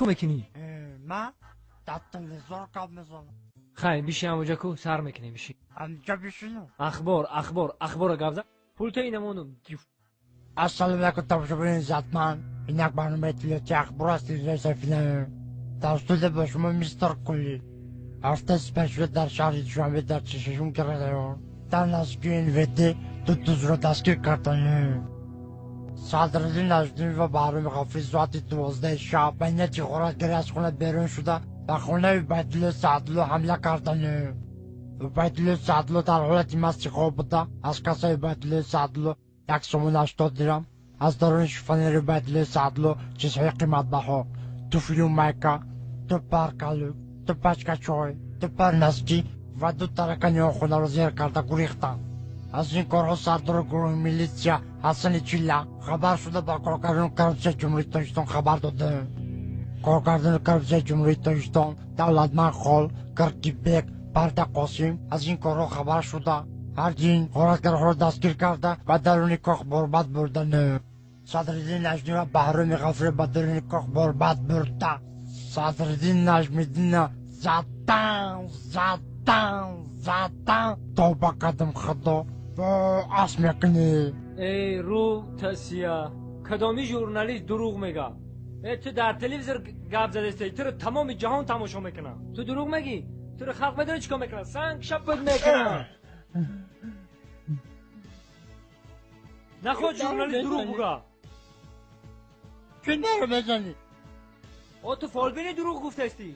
Чӣ мекунӣ? Ман дар телевизор гап мезанам. Хай, биши ҳамоҷа ку сар мекунем, биши. Ҳамҷа бишинам? Ахбор, ахбор, ахбора гап зан. Пулта инамонум. Ассалому алайкум, тамошобинони иззатманд. Ин як барномаи иттилоотии ахбор аст, телевизиони Сафина. Дар студия бо шумо мистер Кулли. Ҳафтаи сипаришуда дар шаҳри Душанбе дар 46 район дар наздикии НВД ду дузро дастгир карданд. Садриддин Наҷмиддин ва Баҳроми Ғафурӣ соати 12 шаб ба нияти ғоратгарӣ аз хона берун шуда, ба хонаи Убайдулло Саъдулло ҳамла карданд. Убайдулло Саъдулло дар ҳолати масти хоб буда, аз кассаи Убайдулло Саъдулло 1 сомон 80 дирам, аз даруни шифонери Убайдулло Саъдулло чизҳои қиматбаҳо: туфлю майка, ду пар калӯк, ду пачка чой, ду пар носки ва ду таракани он хонаро зер карда гурехтанд. Аз ин корҳо сардори гурӯҳи милитсия Ҳасани Чилла хабар шуда, ба коргардони коррупсияи Ҷумҳурии Тоҷикистон хабар доданд. Коргардони коррупсияи Ҷумҳурии Тоҷикистон Давлатманд Хол, Киркибек, Парда Қосим аз ин корҳо хабар шуда, ҳардин ғоратгарҳоро дастгир карда, ба даруни кох борбад бурданд. Садриддин Наҷмиддин ва Баҳроми Ғафурӣ ба даруни кох борбад бурда, Садриддин Наҷмиддинна задан, задан, задан. Тавба кардам, Худо, ас мекунӣ. Эй, рӯ тасия, кадоми журналист дурӯғ мега? Э, ту дар телевизор гап задастӣ, туро тамоми ҷаҳон тамошо мекунад. Ту дурӯғ мегӣ, туро халқ медонӣ чӣ кор мекунад? Санг шаппат мекунад. Нахоҳ журналист дурӯғ буга. Чӣ маро мезанӣ? О, ту фолбини, дурӯғ гуфтастӣ.